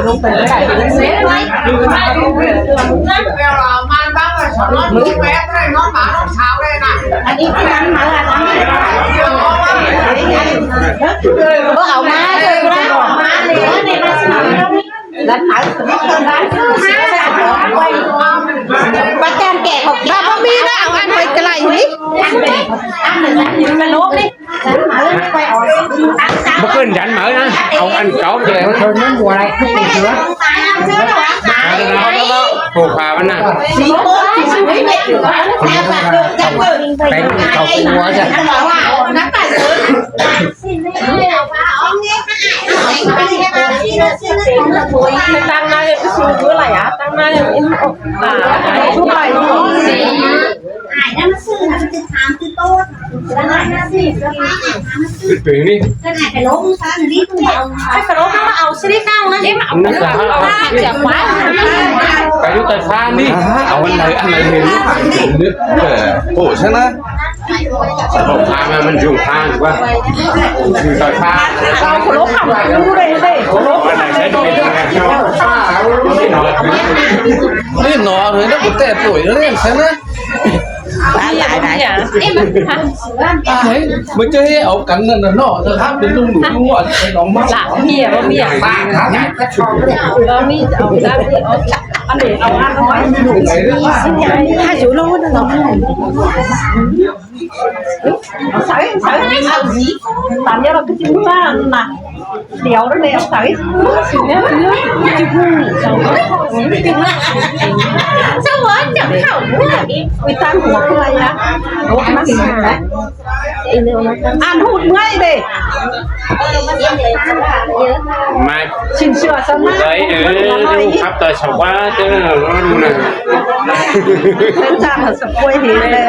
ລົງໄປບໍ່ໄດ້ ອັນນີ້ຄືຫຍັງ ບໍ່ເອົາມາເດີ ບໍ່ໄດ້ເອົາມາເລີຍ ປະຈານແກະອອກ ບໍ່ມີນະ ເອົາອັນໄວ້ໄກນີ້ ອັນນັ້ນ ອັນນັ້ນ ອັນນັ້ນ ອັນນັ້ນ ບໍ່ເກີນຈັນມາເລີຍນະ ເອົາອັນເກົ່າໄປເລີຍ ເຂົາຍັງບໍ່ໄດ້ຄືເສືອ ໂອ້ ພາມັນນະ ໄປເຂົ້າຄົວຈ້ະ ຕັ້ງໜ້າເຮັດຄືມື້ໄຫຼອະ ຕັ້ງໜ້າເຮັດ ອ່າ ຜູ້ໃດ ອ້າຍນຳມາຊື້ນະ ຈະຖາມຄືໂຕ ເປັນນີ້ ໃຫ້ສະຫຼົບມາເອົາຊິລິເກົ້ານະ ເອັມເອົາ ໄປຢູ່ໃຕ້ຟ້ານີ້ ເອົາອັນໃດອັນໃດເຫັນ ເອີ ໂອ້ ຊັ້ນນະ ສະຫຼົບມາ ມັນຢູ່ຂ້າງວ່າ ຢູ່ໃຕ້ຟ້າ ເອົາສະຫຼົບມາ ຢູ່ໃດເດ້ ສະຫຼົບມາ ອັນໃດໃຊ້ເປັນ ນີ້ໜໍເອີຍ ແລ້ວບໍ່ແຕ່ປ່ວຍເລີຍຊັ້ນນະ ຫຼາຍໆ ຕາຍ ມັນຈະໃຫ້ເອົາກັນນັ້ນນະເນາະ ຖ້າເປັນລຸງໜູວ່າໄປໜອງມາ ຫຼາຍເມຍບໍ່ເມຍ ບໍ່ມີ ເອົາ ອັນນີ້ເອົາອັນນ້ອຍ ຖ້າຢູ່ໂລນະເນາະ ໃສ່ ໃສ່ ຕາມຍາລະຄືຊິເມືອນະ ດຽວເດ້ ໃສ່ ເມືອ ເມືອ ຊິຮູ້ ສະຫວັດຈັບເຂົ້າເມືອອີກ ໄປຕັ້ງຫົວເພື່ອນນະ ໂອ້ ມາຊິ ອ່ານຫູດເມື່ອຍເດ້ ມາ ຊິນເຊື່ອຊັ້ນນະ ເອີ ຄັບຕາສະຫວັດເດີ ນະ ຈາກສະກວຍເຫັນແລ້ວ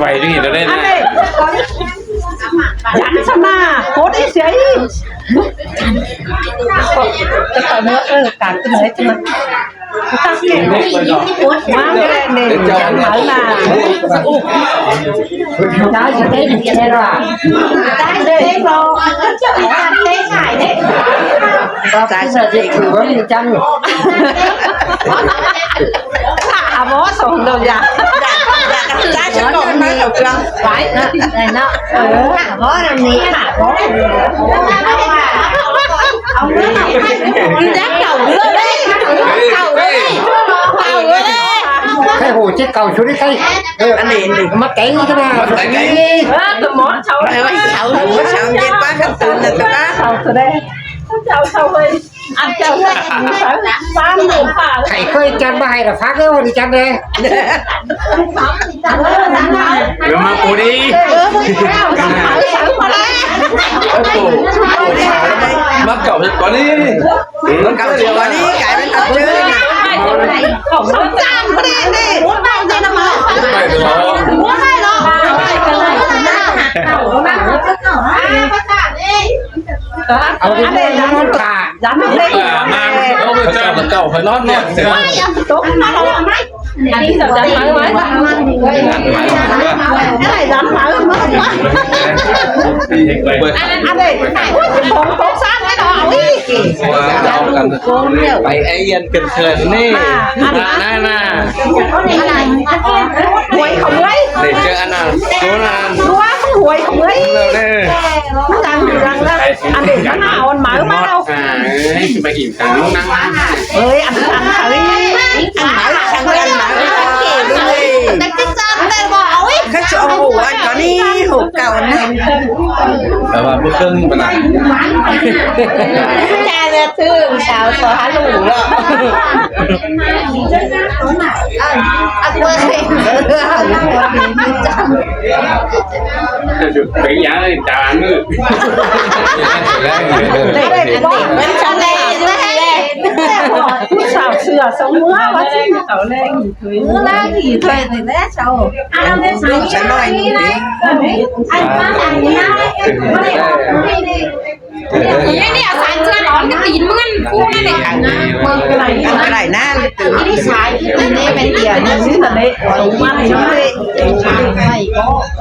ໄປນີ້ລະເດ້ນະ ຍັນຊະນາ ໂຄດອີເສຍ ຈະໄປເມືອ ເອີ ການເປັນໄງຈັ່ງ ມາແລ້ວນີ້ ເອົານະ ຕາຍສະຕິ ຄືວ່າມີຈັງ ຖ້າບໍ່ສອງດອກຢາ ຢາກ ຢາກ ຢາກ ໄປ ໄດ້ເນາະ ເອີ ບໍ່ນຳນີ້ ບໍ່ ເອົາເລີຍ ເອົາເລີຍ ເອົາເລີຍ ເອົາເລີຍ ໃຫ້ໂຫເຈັດເກົ້າຊຸດໃຫ້ ເອີ ອັນນີ້ ອັນນີ້ ມາແກງກັນນະ ເອີ ຕະໝໍເຊົາ ເອີ ເຊົາ ເຊົາເຢັນປາຄັນຕື່ນນະຕະກະ ເຊົາສະແດງ ເຈົ້າເຊົາເອີຍ ອັນເຈົ້າເຮັດ ໄຂ່ເຄີຍຈັດມາໃຫ້ລະ ຝາກເດີ ວັນຈັນເດີ ເດີ ມາປູດີ ມາເກົ່າເຮັດກ່ອນນີ້ ມາເກົ່າເຮັດກ່ອນນີ້ ກາຍເປັນອັນເຈີນ ຂອງສາມປະເທດນີ້ ໄປເດີ ເອົາໄປນອນຖ້າ ຢ້ານເດັກ ເອີ ມາ ເອົາໄປເຈົ້າ ເຈົ້າໄປນອນເນາະ ຕົກມາແລ້ວ ອັນນີ້ຈະໄດ້ໄປໄວ້ ອັນນີ້ ອັນນີ້ ຂອງຕົກຊ້ຳໃຫ້ເຮົາເອົາອີກ ເອົາກັນ ໄປໄອອຽນກັນເທີນນີ້ ອັນນັ້ນນະ ຫວຍເຂົາເມື່ອຍ ໄດ້ເຈີອັນນັ້ນ ໂຕນັ້ນ ຕົວມັນຫວຍເຂົາເມື່ອຍ ເອີ ມັນຫຍັງຢູ່ຫຼັງນະ ອັນນີ້ມັນມາເອົາອັນໝາມາເອົາ ອ່າ ເອີຍ ຊິໄປອີກກາງນັ້ນນະ ເອີຍ ອັນ ອັນ ເອີຍ ອັນໝາ ອັນໝາ ເອີຍ ຈັກຊິຈຳໄດ້ບໍ່ ເອີຍ ຄືຊິເອົາຫົວອັນກ່ອນນີ້ ຫົວເກົ່ານະ ແຕ່ວ່າບໍ່ເຄິ່ງປານໃດ ແຕ່ແມ່ນຖືກສາວຂໍຫາລູກເນາະ ອັນ ອັນເບິ່ງ ເປັນຫຍັງຕາມືດ ເປັນຈັ່ງໃດ ຜູ້ສາວເສືອສອງເມືອວ່າຊິເຂົາແລງ ມື້ລາງຂີ້ຖ້ວຍນີ້ແຫຼະເຈົ້າ ລູກຊະນ້ອຍນີ້ ອັນມາທາງນີ້ນະ ນີ້ ນີ້ເອົາສາຍເຈື່ອນອອກ ມັນກໍຕີນເມືອນ ເ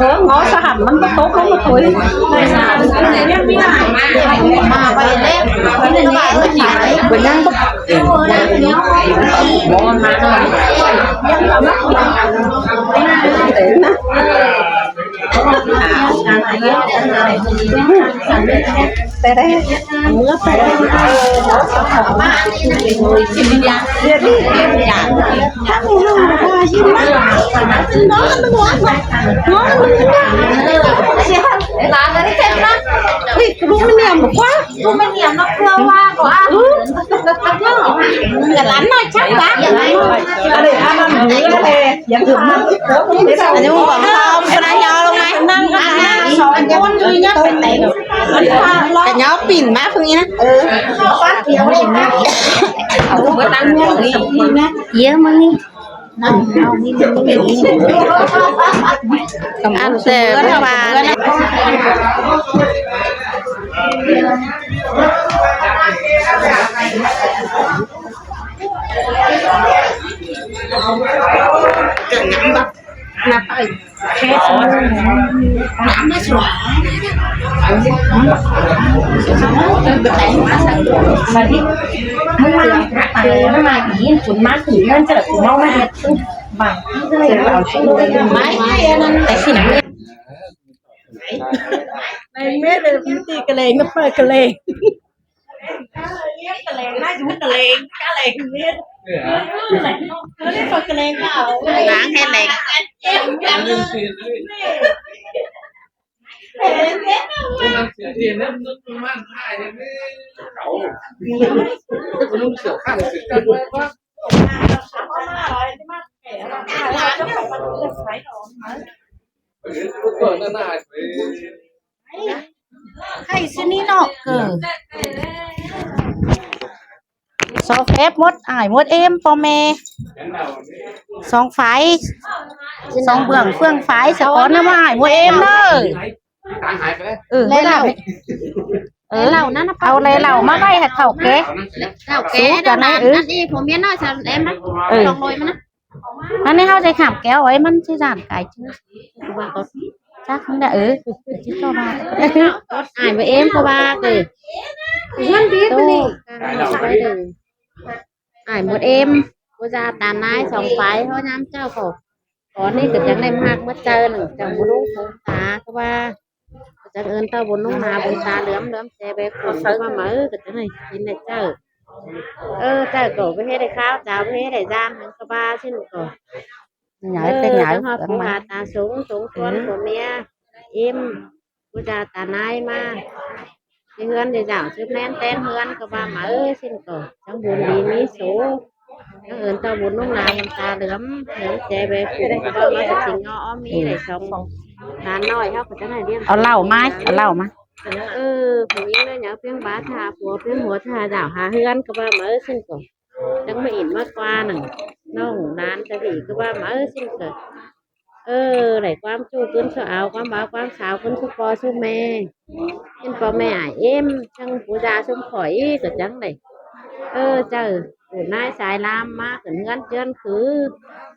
ອີ ງໍສະຫັນມັນບໍ່ຕົກລົງມາໂຕຍ ໄດ້ສາມ ອັນນີ້ ມາໄປແລ້ວ ເປັນຫຍັງບໍ່ ແຕ່ໄດ້ເມື່ອໄປ ເອີ ເຮົາເຂົ້າມາ ເອີ ເປັນຫຍັງ ດຽວນີ້ ທາງນີ້ນ້ອງວ່າຊິມາ ນ້ອງອັນໜຶ່ງວ່າ ນ້ອງອັນໜຶ່ງວ່າ ຫຼານອັນນີ້ເຕັມນະ ອຸ້ຍ ລູກມັນແໜມບໍ່ກວ່າ ລູກມັນແໜມເນາະ ເພື່ອວ່າກໍ ອື ກະຫຼານນ້ອຍຈັກກະ ອັນນີ້ຂອງເຮົາ ຄະນະຍໍລົງມາ ນັ່ງກັນ ສອງຄົນຢູ່ຍັງໄປແຕ່ງ ກະຍໍປິ່ນມາເພິ່ນນີ້ນະ ເອີ ເອົາເບິດຕັ້ງນີ້ນະ ເຢີະ ມື້ນີ້ ອັນແຕ່ເມື່ອວານນີ້ ແລງແມ່ເດີ ມັນຕີກະແລງ ກະເປີດກະແລງ ກະແລງ ມາຢູ່ກະແລງ ກະແລງ ເອີ ກະແລງ ເອີ ເອີ ກະແລງ ລ້າງໃຫ້ແລງ ໃຫ້ຊິນີ້ເນາະ ເກີ ຊອແຟບໝົດ ອ້າຍໝົດເອມ ພໍ່ແມ່ ສອງຝ່າຍ ສອງເບື້ອງເຟືອງຝາຍສະກ່ອນນະ ອ້າຍໝົດເອມເດີ ເອີ ແລເຫຼົ້າ ເອີ ເຫຼົ້ານັ້ນນະ ເອົາແລເຫຼົ້າມາໄວ້ໃຫ້ເຖົ້າແກ່ ເຖົ້າແກ່ ສູກັນນະ ເອີ ນັ້ນອີກ ຜົມເມຍນ້ອຍຊາວແອມນະ ເອີ ສອງຮ້ອຍມັນນະ ອັນນີ້ເຮົາໄດ້ຂ້າມແກ້ວໄວ້ ມັນຊິຢ້ານກາຍເຈີ ຈັກມັນນະ ເອີ ຊິເຂົ້າມາ ອ້າຍບໍ່ເອມ ເພາະວ່າເກີດ ເຮືອນດີປານນີ້ ອ້າຍໝົດເອມ ຜູ້ຈາຕານາຍສອງຝ່າຍ ເຮົາຍາມເຈົ້າກໍ ຕອນນີ້ກໍຈັ່ງໄດ້ມາຮັກໝົດໃຈໜຶ່ງ ເຈົ້າບໍ່ລົງຄົງຕາ ຄືວ່າ ກະຈັ່ງເອີ້ນເຕົ້າບຸນນຸ່ງໜາບຸນຕາເຫຼືອມ ເຫຼືອມແຈແບກຂຸນ ວ່າມາ ເອີ ກະຈັ່ງໃຫ້ກິນໄດ້ເຈົ້າ ເອີ ເຈົ້າກໍໄປເຮັດໄດ້ຄາວ ເຈົ້າໄປເຮັດໄດ້ຢາມ ຫັນກະບາຊິນກໍ ຍາຍເປັນຍາຍ ເອີ ເປັນຫາຕາສົງ ສົງຄວນ ເອີ ຜົວເມຍ ເອັມ ຜູ້ຈາຕານາຍມາ ໃນເຮືອນໄດ້ເຈົ້າ ສືບແນນແຕນເຮືອນ ກະວ່າມາ ເອີ ຊິນກໍ ຈັ່ງບຸນດີມີໂສ ຈັ່ງເອີ້ນເຕົ້າບຸນນຸ່ງໜາບຸນຕາເຫຼືອມ ເຫຼືອມແຈແບກຂຸນ ກະວ່າມາ ກະຊິງໍອ້ອມມີໄດ້ສອງ ຫຼານນ້ອຍເຮົາກໍຈະໄດ້ລ້ຽງ ເອົາເຫຼົ້າມາ ເອົາເຫຼົ້າມາ ເອີ ຜູ້ຍິງເດີ ຫຍັງພຽງບາດຫາຜົວພຽງຫົວ ຫາດາວຫາເຮືອນ ກະວ່າມາ ເອີ ຊິນກໍ ຈັ່ງມາອິນມາກວ່າໜຶ່ງ ນ້ອງຫຼານຈະດີ ກະວ່າມາ ເອີ ຊິນກໍ ເອີ ໄດ້ຄວາມຊູ້ຂຶ້ນສູ່ອາວ ຄວາມບ່າວຄວາມສາວຂຶ້ນສູ່ພໍ່ສູ່ແມ່ ເປັນພໍ່ແມ່ອ້າຍເອັມ ຈັ່ງປູຢາຊຸມຂ້ອຍ ກະຈັ່ງໄດ້ ເອີ ເຈົ້າ ໂອນນາຍສາຍລາມມາຂຶ້ນເຮືອນເຈື່ອນຄື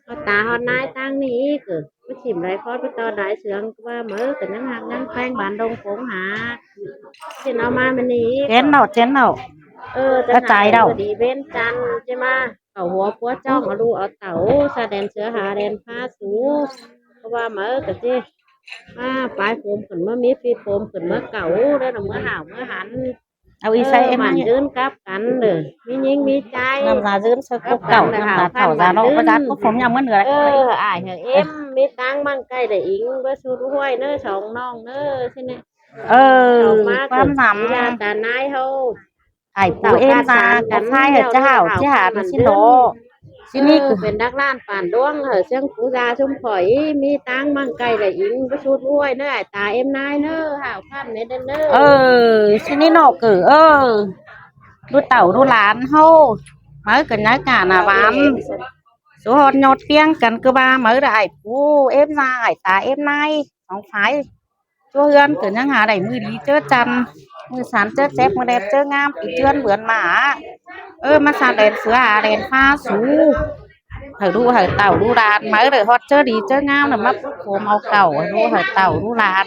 ຮອດຕາຮອດນາຍທາງນີ້ ກະ ໄປຖິ້ມຫຼາຍຄອນ ໄປຕໍ່ຫຼາຍເຊືອງ ກະວ່າເມີ ກະຍັງຮັກຍັງແພງບ້ານດົງໂຂງຫາ ຊິເອົາມາມື້ນີ້ ເຈັນເນາະ ເຈັນເນາະ ເອີ ກະຈາຍເດ້າ ດີເວັນຈັນ ຊິມາເຂົ້າຫົວຄົວຈ້ອງ ເອົາລູກເອົາເຕົ້າ ຊາແດນເສືອຫາແດນພາສູ ກະວ່າເມີ ກະຊິມາປາຍໂຄມຂຶ້ນມາມີຟີໂຄມຂຶ້ນມາເກົ່າ ແລ້ວເມືອຫາວເມືອຫັນ ເອົາອີໃສ່ເອັມ ມັນຢືນກັບກັນເດີ ມີຍິງມີຊາຍ ນ້ຳຕາຢືນໃສ່ກົກເກົ່າ ນ້ຳຕາເຖົ້າຕາເນາະ ບໍ່ຈັກກົກຜົມຍາມເງິນເດືອນ ເອີ ອ້າຍເອີ ເອັມ ມີຕັງມັງໄກ່ໄດ້ອິງ ເບີດຊຸດຫ້ວຍເນີ ສອງນ້ອງເນີ ຊິນີ້ ເອີ ຄວາມນຳ ຍາຕານາຍເຮົາ ອ້າຍຜູ້ເອັມນາ ເຂົາຂາຍໃຫ້ເຈົ້າ ຊິຫາດູຊິເນາະ ຊິນີ້ ເອີ ເປັນດັກລ້ານປານດວງ ເອີ ເຊິ່ງປູຢາຊຸມຂ້ອຍ ມີຕັງມັງໄກ່ໄດ້ອິງ ບໍ່ຊຸດຫ້ວຍເນີ ອ້າຍຕາເອັມນາຍເນີ ຫ້າວຂ້າມແນ່ເດີ ເອີ ຊິນີ້ເນາະ ເກີ ເອີ ດູເຕົ້າດູຫຼານເຮົາ ມາເກີດໃນການນາວານ ສູ່ຮອດຍອດພຽງກັນ ຄືວ່າມາເດີ ອ້າຍປູເອັມນາ ອ້າຍຕາເອັມນາຍ ສອງຝ່າຍ ຕົວເຮືອນກໍຍັງຫາໄດ້ມື້ດີເຈີຈັນ ມື້ສັນເຈີແຈບ ມື້ແດດເຈີງາມ ປີເຈື່ອນເບືອນມາ ເອີ ມາສາແດນເສືອຫາແດນຟ້າສູ ໃຫ້ລູກໃຫ້ເຕົ້າລູກຫຼານ ມາເດີ ຮອດເຈີດີເຈີງາມ ມາປຸກໂຮມເອົາເຂົ້າໃຫ້ລູກໃຫ້ເຕົ້າລູກຫຼານ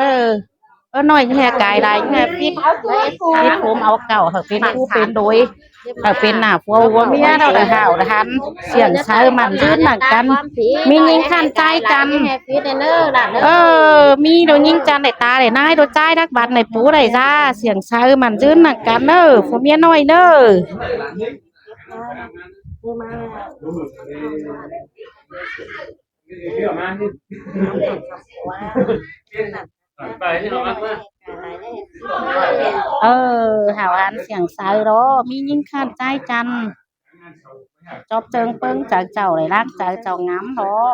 ເດີ. ເອີ ນ້ອຍແທ້ກາຍຫຼາຍແທ້ ປິດ ປິດຜົມເອົາເກົ່າ ເຮົາເປັນຄູ່ເປັນໂດຍ ເຮົາເປັນໜ້າຜົວຫົວເມຍ ເຮົາກະທ້າວທັນ ສຽງໃສໝັ້ນຍືນນຳກັນ ມີຍິງຄັນຊາຍຈັນ ເອີ ມີໂດຍິງຈັນໄດ້ຕາໄດ້ນາຍ ໂດຊາຍດັກບັດໃນປູໄດ້ຊາ ສຽງໃສໝັ້ນຍືນນຳກັນເດີ ຜົວເມຍນ້ອຍເດີ. ເອີ ເຮົາອັນສຽງໃສເນາະ ມີຍິງຄັນຊາຍຈັນ ຈອບເຈີງເປິງຈາກເຈົ້າ ໄດ້ລັກຈາກເຈົ້າງາມເນາະ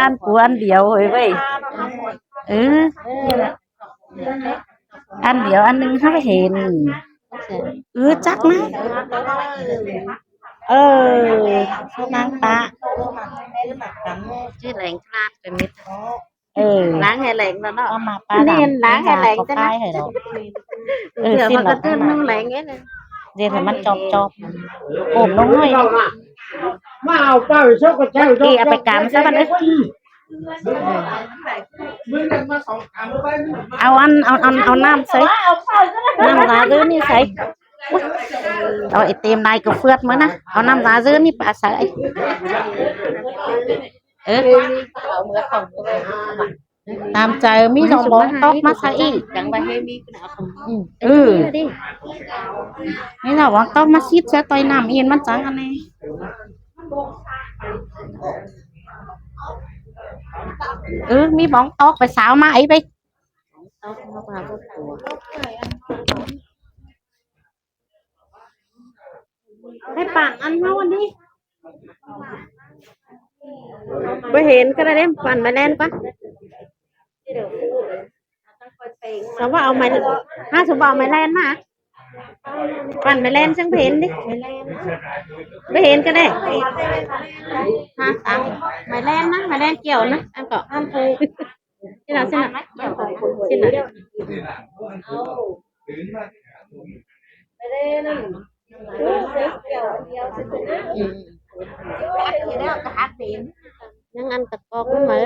ອັນກູອັນດຽວເຮີ້ຍເວີຍ ເອີ. ອັນດຽວອັນໜຶ່ງເຮົາເຫັນ ເອີ ຈັກນະ ເອີ ນາງປະ ຊື່ແຫຼງຄາດໄປມິດ ເອີ ລ້າງໃຫ້ແຫຼງແລ້ວເນາະ ມາປະ ນີ້ລ້າງໃຫ້ແຫຼງ ກໍຂາຍໃຫ້ດອກ ເອີ ເສື້ອມັນກະຕື່ນໜຶ່ງແຫຼງເດ້ ເຮັດໃຫ້ມັນຈອບໆ ໂອມລົງໜ້ອຍ ມາເອົາໄປຊະກະເຈົ້າ ເອີ ເອົາໄປກຳຊະບັດເອີຍ. ເອົາອັນ ເອົາ ເອົາ ເອົານ້ຳໃສ່ ນ້ຳລາເດີນີ້ໃສ່ ເອົາໄອຕິມນາຍກະເຟືອດມານະ ເອົານ້ຳລາເດີນີ້ປາໃສ່ ເອີ ຕາມໃຈ ມີໜອງບອງຕອກມາໃສ່ອີກ ຈັ່ງວ່າເຮັດມີ ເອີ ມີໜອງບອງຕອກມາຊິດໃສ່ ຕ່ອຍນ້ຳອີ່ນມັນຈັງອັນນີ້. ເອີ ມີບອງຕອກໄປສາວມາໄອ້ໄປ ໃຫ້ປັ່ນອັນເຮົາອັນນີ້ ບໍ່ເຫັນກະໄດ້ເດ້ ປັ່ນໄມ້ແລ່ນກ່ອນ. ສະວ່າເອົາໄມ້ ຫາສະວ່າເອົາໄມ້ແລ່ນມາ ປັ່ນໄມ້ແລ່ນຈັ່ງບໍ່ເຫັນເດ້ ບໍ່ເຫັນກະໄດ້ ຫາຕາມໄມ້ແລ່ນນະ ໄມ້ແລ່ນກ່ຽວນະ ອັນກໍ ຊິລະ ຊິລະ ຊິລະ ຍັງອັນຕະກອກມັນມາ ຈ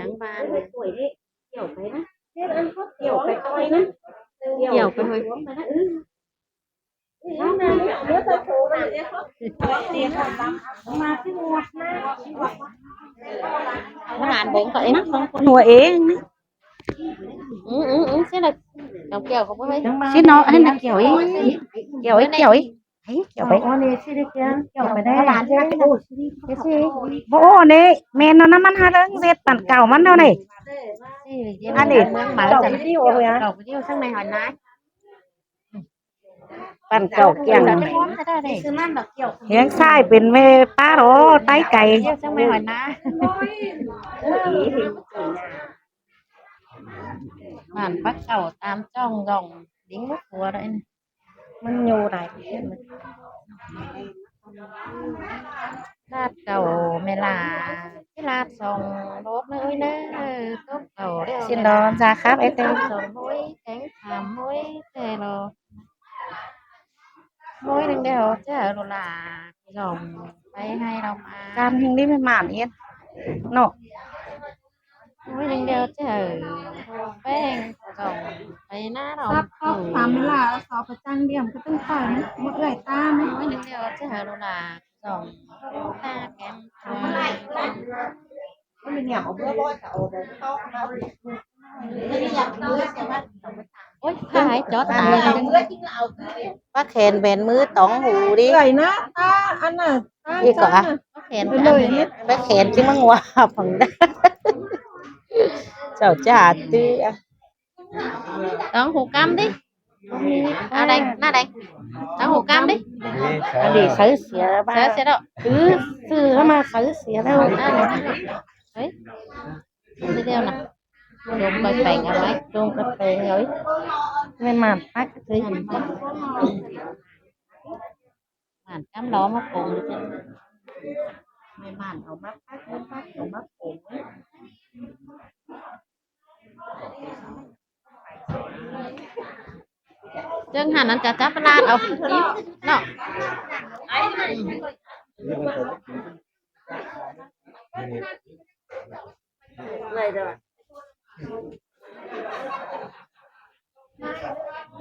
ັ່ງວ່າ ກ່ຽວໄປນະ ກ່ຽວໄປຕ່ອຍນະ ກ່ຽວໄປເຮີ້ຍ ມາຫານເບິ່ງເຂົາເອງ ຫົວເອງ ອື ອື ອື ຊິລະ ເອົາກ່ຽວເຂົາບໍ່ໃຫ້ ຊິເນາະ ໃຫ້ນາງກ່ຽວເອງ ກ່ຽວເອງ ກ່ຽວເອງ ກ່ຽວໄປ ບໍ່ໂອ້ເນ ແມ່ນເນາະ ນ້ຳມັນຫາເລິງເຮັດປັນເກົ່າມັນເນາະນີ້ ອັນນີ້ ເຈົ້າວິດີໂອເລີຍ ເຈົ້າວິດີໂອ ຊັ້ນໃໝຫອຍນາ ປັນເກົ່າກ່ຽງ ແຮງຊ້າຍເປັນແມ່ປ້າເນາະ ໄຕໄກ ບ້ານປັກເກົ່າຕາມຈ້ອງດອງ ດິງບໍ່ຂົວດອກ ມັນຢູ່ຫຼາຍ ລາດເກົ່າແມ່ຫຼ້າ ທີ່ລາດສອງ ໂລກເນຍເອີຍເນຍ ຕົບເກົ່າແລ້ວ ຊິນດອນຈາຄັບໄອ້ເຕັງ ສອງໂມຍແຂງສາມໂມຍແຕ່ລອ ໂມຍໜຶ່ງດຽວຈະໂລລາ ສອງໄປໃຫ້ລາວມາ ການເຮັດນີ້ແມ່ນໝານເຮັດເນາະ. ໂອ້ຍ ຍັງດຽວເຈີແປ້ງສອງໄປໜ້າເຮົາ ສັບຕອກຕາມເວລາ ສອບປະຈັງດຽມກະຕຶງໄປ ໝົດເອື້ອຍຕານະ ໂອ້ຍ ຍັງດຽວເຈີໂລລາສອງຕາແກມ ໂອ້ຍ ພາໃຫ້ຈອດຕາ ປາແຂນແບນມືຕອງຫູດິ ເອື້ອຍນະ ຕາອັນນະ ອີກກໍ ປາແຂນ ປາແຂນຈຶ່ງມາງົວຟັງໄດ້ ເຈົ້າຈ້າຕື້ ຕ້ອງຫູກຳດິ ອາໄດ ໜ້າໄດ ຕ້ອງຫູກຳດິ ອັນນີ້ໃສ່ເສຍ ໃສ່ເສຍແລ້ວ ອື ຊື້ເຂົ້າມາໃສ່ເສຍແລ້ວ ເຮີ້ຍ ດຽວນະ ໂດມກອຍແປງເອົາໄວ້ ໂດມກອຍແປງເອົາ ແມ່ໝານປັກເລີຍ ໝານກຳລອມາໂກງ ແມ່ໝານເອົາມາປັກ ມາປັກ ເອົາມາໂກງ. ເຊິ່ງຫັ້ນນັ້ນກະຈັບປະຫຼາດເອົາອີກເນາະ.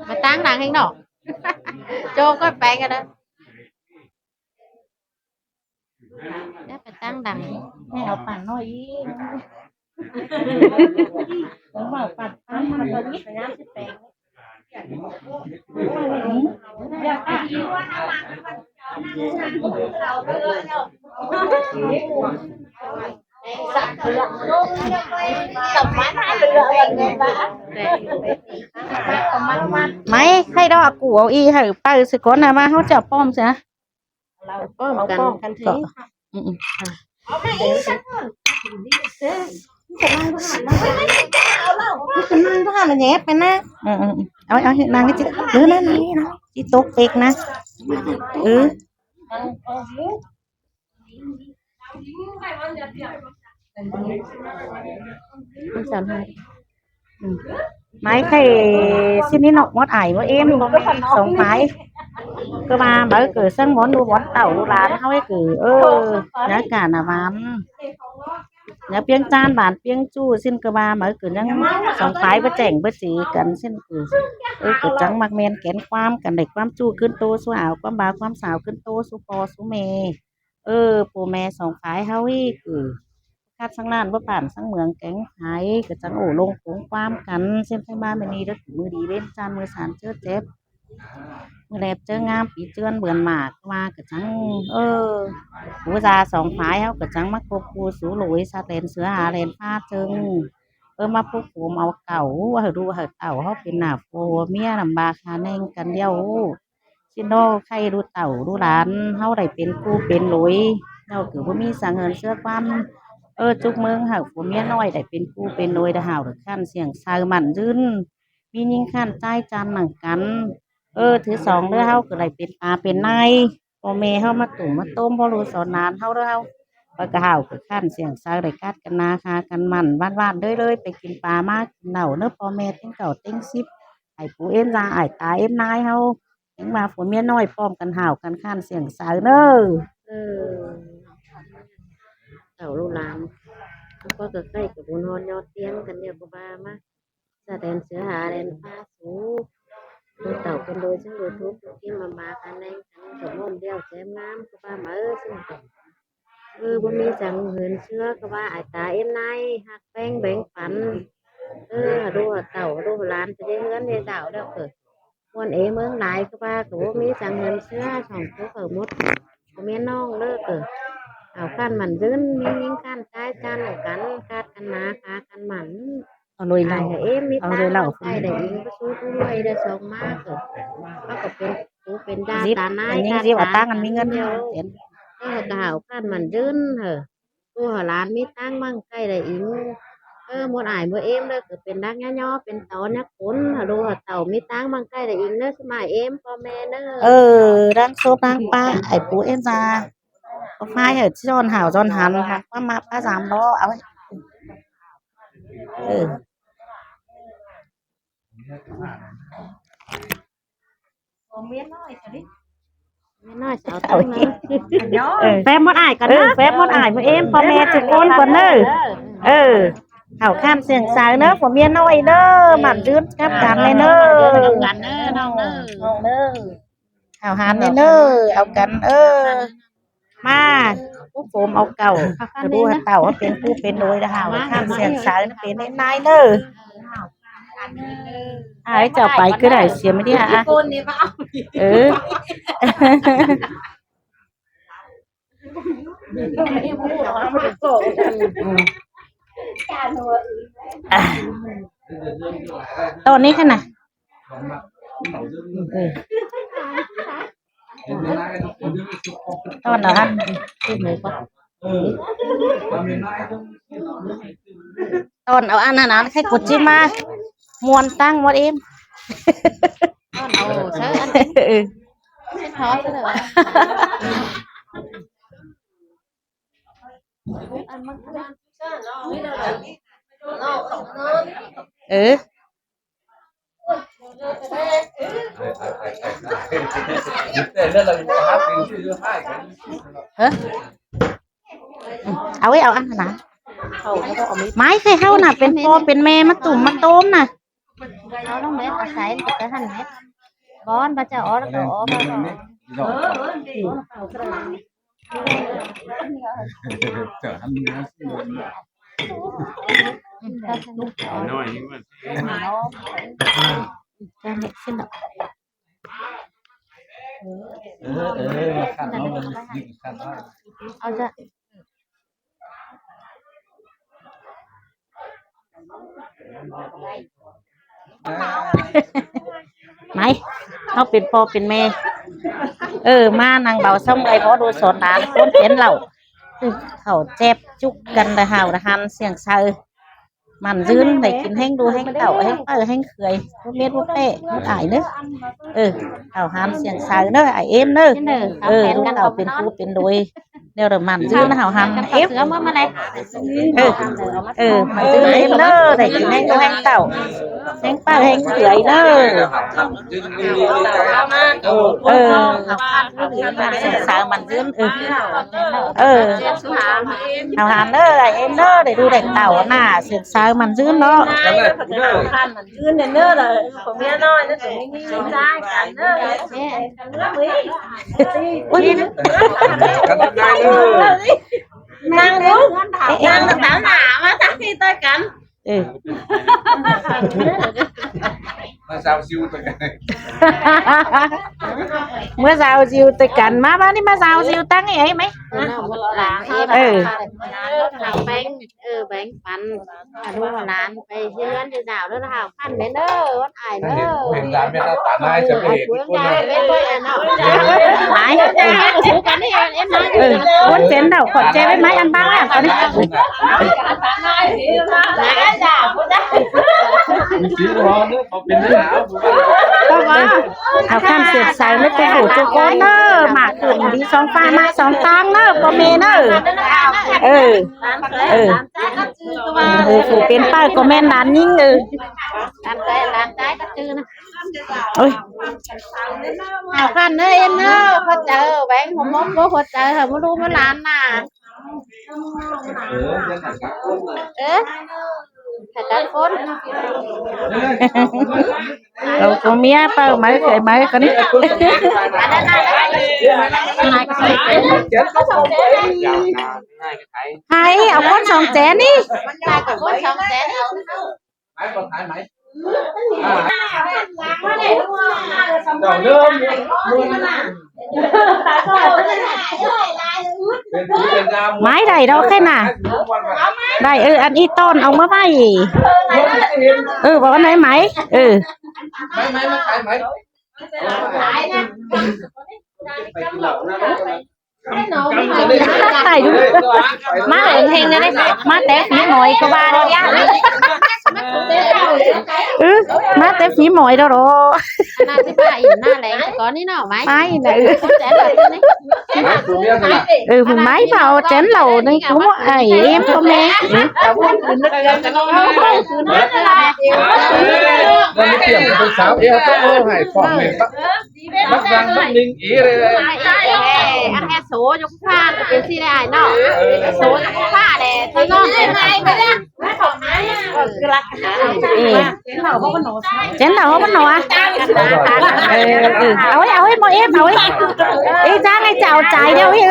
ມາຕັ້ງດັງເອງເນາະ. ໂຈກໍໄປກັນເດີ. ຢ່າໄປຕັ້ງດັງ ໃຫ້ເອົາປານນ້ອຍອີກ. ເວົ້າປານ ປານມັນບໍ່ມີສັນຍານຊິແປງ. ໄມ້ ໃຫ້ດອກ ກູເອົາອີ່ ໃຫ້ໄປຊະກ່ອນນະ ມາ ເຮົາຈະປ້ອມຊະ. ເອົາປ້ອມກັນ ເອົາປ້ອມກັນເຖາະ. ອືມໆ ເອົາມາອີກ ເອີ ມັນຈະນັ່ງຢູ່ຫັ້ນນະ ແຫຍບໄປນະ. ເອີໆ ເອົາ ເອົາ ນັ່ງຈິ ເອີ ນັ້ນ ນັ້ນ ນີ້ນະ ຊິຕົກເປັກນະ. ເອີ ມັນສັ່ນໃຫ້ ອືມ ໄມ້ໄຂ່ຊິນີ້ເນາະ ໝົດອາຍໝົດເອມ ພໍ່ແມ່ສອງຝ່າຍ ຄືວ່າເບີເກີດສັງວອນ ດູວອນເຕົ້າລູກຫຼານເຮົາ ເອີ ໃນການນະຫວານ ໃນປຽງຈານ ບານປຽງຈູ້ ຊິນກະວ່າເບີເກີດຍັງສອງຝ່າຍບໍ່ແຈ້ງບໍ່ເສກັນ ຊິນຄື ເອີ ກະຈັ່ງມັກແມ່ນແກ່ນຄວາມກັນ ໄດ້ຄວາມຈູ້ຂຶ້ນໂຕສູ່ອາວ ຄວາມບ່າວຄວາມສາວຂຶ້ນໂຕສູ່ພໍ່ສູ່ແມ່. ເອີ ພໍ່ແມ່ສອງຝ່າຍເຮົາອີກ ເອີ ຄັດສັງລ້ານບໍ່ປານສັງເມືອງແກງໄຫ ກະຈັ່ງໂອ້ລົງກົງຄວາມກັນ ເຊັ່ນໄທບ້ານມື້ນີ້ເດີ ມື້ດີເວັນຈັນ ມື້ສານເຈີແຈັບ ມື້ແລບເຈີງາມ ປີເຈື່ອນເດືອນໝາກ ວ່າກະຈັ່ງ ເອີ ຜູ້ຊາສອງຝ່າຍເຮົາກະຈັ່ງມາຄົບຄູ່ສູ່ໂລຍ ສັດແລ່ນເສືອຫາແລ່ນຟ້າເຊິ່ງ ເອີ ມາພຸກໂຮມເອົາເກົ່າ ເຮົາລູກເຮົາເຕົ້າ ເຮົາເປັນໜ້າຜົວເມຍ ລຳບາກຄາແນງກັນດຽວ ຊິນໂດ ໃຄ່ລູກເຕົ້າລູກຫຼານ ເຮົາໄດ້ເປັນຄູ່ເປັນໂລຍ ເຈົ້າກະບໍ່ມີສັງເຫີນເສືອຄວາມ ເອີ ຈຸກເມິງ ເຮົາຜົວເມຍນ້ອຍໄດ້ເປັນຄູ່ເປັນໂລຍ ແຕ່ເຮົາລະຄັນສຽງໃສ່ໝັ້ນຍືນ ມີຍິງຄັນຊາຍຈັນນຳກັນ ເອີ ຖືສອງເດີ ເຮົາກະໄດ້ເປັນຕາເປັນນາຍ ພໍ່ແມ່ເຮົາມາຕຸ້ມມາໂຕມ ພໍ່ລູກສອນຫຼານເຮົາເດີ ເຮົາ ຂ້ອຍກະເຮົາກະຄັນສຽງໃສ່ ໄດ້ກັດກັນໜາຄາກັນໝັ້ນ ຫວານໆ ເດີ ເລີຍໄປກິນປາມາກິນເຫຼົ້າເດີ ພໍ່ແມ່ເຕັງເກົ້າເຕັງສິບ ໃຫ້ປູເອັນຕາ ອ້າຍຕາເອັນນາຍເຮົາ ເຫັນວ່າຜົວເມຍນ້ອຍພ້ອມກັນຫ້າວກັນຄ້ານສ່ຽງຊາຍເນີ. ເອີ ເຕົ້າລູກຫຼານ ເຮົາກໍໃກ້ກັບບຸນຮອດຍອດຕຽງກັນແລ້ວກໍວ່າມາ ສະແດນເສືອຫາແດນຟ້າສູ ເປັນເຕົ້າເປັນໂດຍ ເຊິ່ງໂດຍທຸກທຸກທິມມາບາການແລງກັນ ກໍມ່ວນດຽວແຈ່ມງາມກໍວ່າມາ ເອີ ເຊິ່ງ ເອີ ບໍ່ມີສັງເຫີນເສືອ ກໍວ່າອ້າຍຕາເອັນນາຍ ຮັກແພງແບ່ງປັນ ເອີ ຫາລູກຫາເຕົ້າ ຫາລູກຫາຫຼານ ໄປເຮັດເຮືອນເຮັດດາວແລ້ວ ເອີ ມ່ວນເອເມືອງຫຼາຍ ຄືວ່າກໍບໍ່ມີສັງເຫີນເສືອ ສອງຄົນເຂົາໝົດ ກໍແມ່ນນ້ອງເລີກ ເອີ ເອົາກັນໝັ້ນຍືນ ມີຍິງກັນຊາຍກັນກັນ ກັດກັນໜາຄາກັນໝັ້ນ ເອົາໂລຍເຫຼົ້າ ເອົາໂລຍເຫຼົ້າ ໃກ້ໄດ້ອີງ ປະສູຜູ້ລວຍໄດ້ສອງມາ ເອີ ເຮົາກໍເປັນ ເປັນຕາ ຕານາຍ ຍິງຊິວ່າຕາງກັນມີເງິນ ເອີ ກໍເອົາກັນໝັ້ນຍືນ ເອີ ລູກເຮົາຫຼານມີຕັງໝັ້ນໃກ້ໄດ້ອີງ ເອີ ໝົດອາຍໝົດເອມເລີຍ ກໍເປັນດັກຍາຍໍ ເປັນຕອນຍາຄົນ ຫາລູກຫາເຕົ້າມີຕັງໝັ້ນໃກ້ໄດ້ອີງເດີ ສະໝາຍເອມພໍ່ແມ່ເດີ ເອີ ດັງໂຊບດັງປາ ໄອ້ປູເອັນຊາ ກໍຟາຍໃຫ້ຊ້ອນຫາວຊ້ອນຫັນ ມາ ມາປາສາມລໍ້ ເອົາ ເອີ. ເມຍນ້ອຍສາວຕັ້ງນະ ເອີ ແຟມໝົດອາຍກ່ອນເດີ ເອີ ແຟມໝົດອາຍໝົດເອມ ພໍ່ແມ່ທຸກຄົນກ່ອນເດີ ເອີ ເຮົາຂ້າມສຽງສາຍເດີ ຜົວເມຍນ້ອຍເດີ ໝັ້ນຍືນກັບກັນແນ່ເດີ ກັນເດີນ້ອງເດີ ນ້ອງເດີ ເຮົາຫານແນ່ເດີ ເອົາກັນເອີ. ມາ ປຸກໂຮມເອົາເກົ່າ ກະດູຫາເຕົ້າ ເຮົາເປັນຄູ່ເປັນໂດຍ ແລ້ວເຮົາຂ້າມສຽງສາຍເປັນນາຍເດີ ອ້າຍເຈົ້າໄປຄືໄດ້ສຽມເດ ອະ ເອີ ຕອນນີ້ຫັ້ນນະ ເອີ ຕອນເອົາອັນ ຕອນເອົາອັນນັ້ນນະ ໃຫ້ກົດຈິມາ ມ່ວນຕັ້ງໝົດເອມ ຕອນເອົາໃສ່ອັນ ເອີ ເຮັດຮອດເລີຍ ເອີ. ເອີ ເອົາໄວ້ ເອົາອັນຫັ້ນນະ ໄມ້ ຄືເຮົານະ ເປັນພໍ່ເປັນແມ່ມາຕຸ້ມມາໂຕມນະ. ເອົາລົງແມ່ ອາໄສໄປຫັ້ນແມ່ ບ່ອນພະເຈົ້າອອກແລ້ວກໍອອກມາ. ເຈົ້າທຳເນາະ ເອົາໜ້ອຍນີ້ມັນ ເອີ ເອີ ມາຂັດເນາະ ມັນນີ້ຂັດເນາະ ເອົາຈ້ະ. ໄໝ ເຮົາເປັນພໍ່ເປັນແມ່ ເອີ ມານັ່ງເບົາຊ່ອງໃດ ພໍດູສອນຫຼານ ຄົນເປັນເຫຼົ້າ ເຂົ້າແຈັບຈຸກກັນ ລະຫາວລະຫັນ ສຽງໄຊ ໝັ້ນຍືນ ໄດ້ກິນແຮງດູແຮງເຕົ້າ ແຮງເປີ້ແຮງເຂືອຍ ບໍ່ເມັດບໍ່ແປ້ ບໍ່ອາຍເດີ. ເອີ ເອົາຫັນສຽງໄຊເດີ ອ້າຍເອັມເດີ ເອີ ລູກເຕົ້າເປັນຄູເປັນໂດຍ ແລ້ວເດີ ໝັ້ນຍືນ ເຮົາຫັ້ນ ເອັມ ເອີ ເອີ ໝັ້ນຍືນເອັມເດີ ໄດ້ກິນແຮງແຮງເຕົ້າ ແຮງປ້າແຮງເຂືອຍເດີ ເອີ ສາວໝັ້ນຍືນ ເອີ ເອີ ເຮົາຫັ້ນເດີ ເອັມເດີ ໄດ້ລູກໄດ້ເຕົ້ານະ ສາວໝັ້ນຍືນເນາະ. ຍືນເດີ ລະ ຜົວເມຍນ້ອຍນະ ຕົວນີ້ມີຊາຍກັນເດີ ໂອ້ຍ ກັນໄດ້ເດີ ນັ່ງດູ ນັ່ງຕາມໜ້າມາທາງນີ້ຕາກັນ ເອີ ມາຊາວຊິວຕາກັນ ເມື່ອຊາວຊິວຕາກັນ ມາບາດນີ້ ມາຊາວຊິວຕັ້ງໃຫ້ໄອ້ໄໝ ເອີ ເອີ ແບ່ງ ເອີ ແບ່ງປັນ ອາ ລູກຫຼານໄປເຮືອນຢູ່ດາວເດີ ລະຫາວພັນແມ່ເດີ ວັນອາຍເດີ ເຫັນຫຼານແມ່ນຕານາຍຈະໄປເຮັດຄົນນະ ໄມ້ ເອີ ຄົນເປັນເຖົ້າຂອບໃຈໄວ້ໄມ້ ອັນບາງແລ້ວຕອນນີ້ ເອົາຄຳເສດໃສມາແຕ່ຜູ້ທຸກຄົນເດີ ມາຂຶ້ນດີສອງຟ້າມາສອງທາງເດີ ພໍ່ແມ່ເດີ ເອີ ເອີ ຜູ້ເປັນປ້າກໍແມ່ນຫຼານຍິງ ເອີ ຫຼານຊາຍກໍຈື່ນະ ໂອ້ຍ ຫ້າພັນເດີ ເອັມເດີ ຂໍໃຈ ແບ່ງຫົວໝົກບໍ່ ຂໍໃຈ ໃຫ້ມາລູກມາຫຼານນະ ເອີ ໃຫ້ກັນຄົນ ເອົາຕົວເມຍເປົ້າໄມ້ ເຂີຍໄມ້ ຄັນນີ້ ໃຫ້ເອົາຄົນສອງແສນນີ້ ໃຫ້ກັບຄົນສອງແສນນີ້ ໄມ້ບໍ່ຂາຍໄໝ ເຈົ້າເລີ່ມ ໄມ້ໄດ້ດອກແຄ່ນະ ໄດ້ ເອີ ອັນອີ່ຕ້ອນເອົາມາໄວ້ ເອີ ບໍ່ອັນໃດໄໝ ເອີ ໄມ້ ໄມ້ ໄມ້ ໄມ້ ໄປກິນເຫຼົ້ານຳ ມາເຫັນເຮງເລີຍ ມາແຕ່ຜີໝອຍກໍວ່າແລ້ວ ເອີ ມາແຕ່ຜີໝອຍດອກ ໜ້າຊິພາອີກໜ້າແລງກ່ອນນີ້ເນາະ ໄມ້ ໄມ້ນະ ເອີ ເອີ ຜູ້ໄມ້ພາເອົາແຈນເຫຼົ້າໃນຜູ້ໝໍ ໄອ້ເອັມພໍ່ແມ່ ແລ້ວມີປ່ຽນເປັນສາວເອວ ເອົາໃຫ້ຂອງນີ້ ບັກດັງບັກໜິ່ງອີເລີຍ ອັນແອໂສຢູ່ຜູ້ພາເປັນຊີ້ແຫຼະອ້າຍເນາະ ເອີ ໂສຢູ່ຜູ້ພາແຫຼະ ເຈົ້າເນາະ ເອີ ເຈັນເຖົ້າເຮົາມັນໜໍ ເອີ ເອີ ເອົາໄວ້ ເອົາໄວ້ ບໍ່ເອັມ ເອົາໄວ້ ເອີ ຈ້າງໃຫ້ເຈົ້າຈ່າຍເດີ ເອີ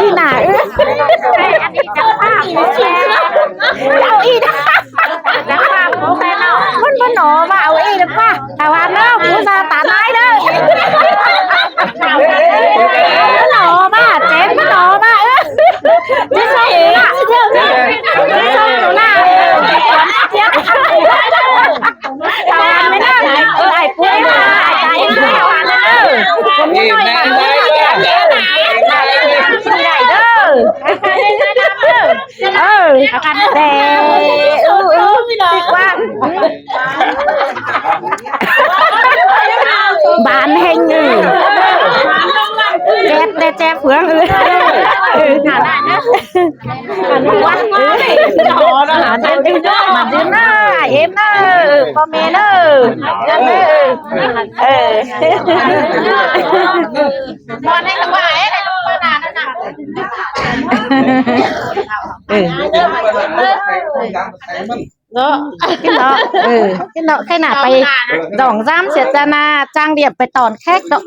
ອີ່ໜ້າ ເອີ ເອົາອີກ ມັນບໍ່ໜໍວ່າ ເອົາເອງດີກວ່າ ຖ້າວ່າເນາະ ຜູ້ສາຕານາຍເດີ ບໍ່ໜໍວ່າ ເຈັບບໍ່ໜໍວ່າ ເອີ ຊິໃສ່ເອງ ຊິເດີ ຊິສົ່ງຢູ່ໜ້າ ເອີ ເຈັບ ຖ້າວ່າແມ່ນເດີ ເອີ ອ້າຍປຸ້ຍ ຕາຍ ຖ້າວ່າເດີ ຄົນນ້ອຍ ເອີ ໄດ້ເດີ ເອີ ແຕ່ ເອີ ເອີ ຕິດວ່າ ບານແຮງ ເອີ ແຈບແດ່ແຈບເຟືອງ ເອີ ເອີ ຫານານເດີ ຫານານເດີ ມາເດີນາ ເອັມເດີ ພໍ່ແມ່ເດີ ເອີ ເອີ ບໍ່ໄດ້ສະບາຍເດ້ ເອີ ເນາະ ກິນເນາະ ເອີ ກິນເນາະ ໃຄໜ້າໄປດອງຊ້ຳເສຍຈານາ ຈ້າງດຽບໄປຕອນແຂກເນາະ.